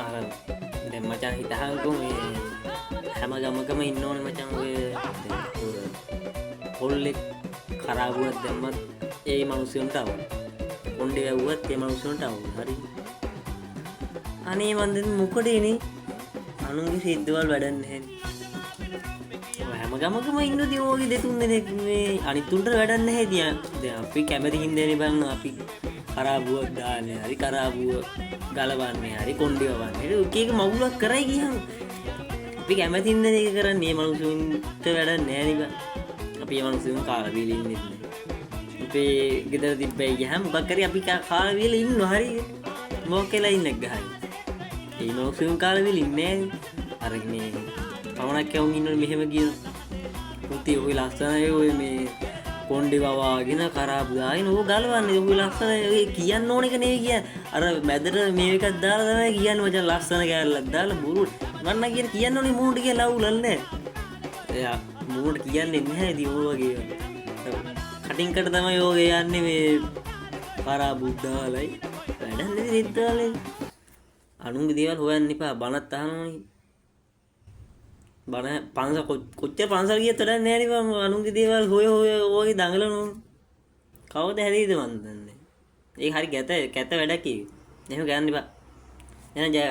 අර දැන් මචං හිතහන්කෝ මේ හැම ගමකම ඉන්න ඕනේ මචං ඔය දැන් ඔය කොල්ලෙක් කරාබුවක් දැම්මත් ඒ මිනිස්සුන්ට අවුල්. කොණ්ඩේ වැව්වත් ඒ මිනිස්සුන්ට අවුල්. හරි. අනේ මන් දැන් මොකටද නේ අනුන්ගේ සිද්ධවල් වැඩක් නැහැ. ඔය හැම ගමකම ඉන්න ඉතින් ඔයගේ දෙතුන් දෙනෙක් මේ අනිත් උන්ට වැඩක් නැහැ ඉතින්. දැන් අපි කැමති හින්දානේ බං අපි කරාබුවක් දාන්නේ හරි කරාබුව ගලවන්නේ හරි කොණ්ඩේ වවන්නේ. ඒක එක මගුලක් කරයි ගියහම අපි කැමති හින්දානේ ඒක කරන්නේ. මේ මනුස්සුන්ට වැඩක් නැහැ නේ බං. අපි මේ මනුස්සුන් කාලා බීලා ඉන්නෙත් නෑ. අපේ ගෙදර තිබ්බයි ගියහම මොකක් හරි අපි කාලා බීලා ඉන්නවා හරි. මොකක් කියලා ඉන්නක් ගහයි. ඒ මනුස්සුන් කාලා බීලා ඉන්නේ නෑනේ. අර මේ පමණක් යවුන් ඉන්නවනේ මෙහෙම කියන. පුතේ ඔය ලස්සනයි ඔය මේ කොණ්ඩේ වවාගෙන කරාබු දාගෙන ඕක ගලවන්නේ. ඔය ලස්සන ඔය කියන්න ඕන එක නෙවෙයි කියන්නේ. අර මැදට මේ එකක් දාලා තමයි කියන්නේ මචං ලස්සන කෑල්ලක් දාලා බොරු. මං නම් කියන්නේ කියන්න ඕනේ මූණට කියලා අවුලක් නෑ. එයා මූණට කියන්නේ නැහැ ඉතින් ඔය වගේ ඒවා. කටින් කට තමයි ඔය යන්නේ මේ කරාබු දාලයි. වැඩක් නෙවෙයි රෙද්දාලේ. අනුන්ගේ දේවල් හොයන්න එපා. බණත් අහනෝනේ. බණ පන්සල් කොච්චර පන්සල් ගියත් වැඩක් නෑ නේ බං. අනුන්ගේ දේවල් හොය හොය ඔයගේ දඟලනවා. කවද හැදෙයිද මන් දන්නේ. ඒක හරි ගැත කැත වැඩක් ඒක. එහෙම ගන්න එපා. එහෙනම් ජය.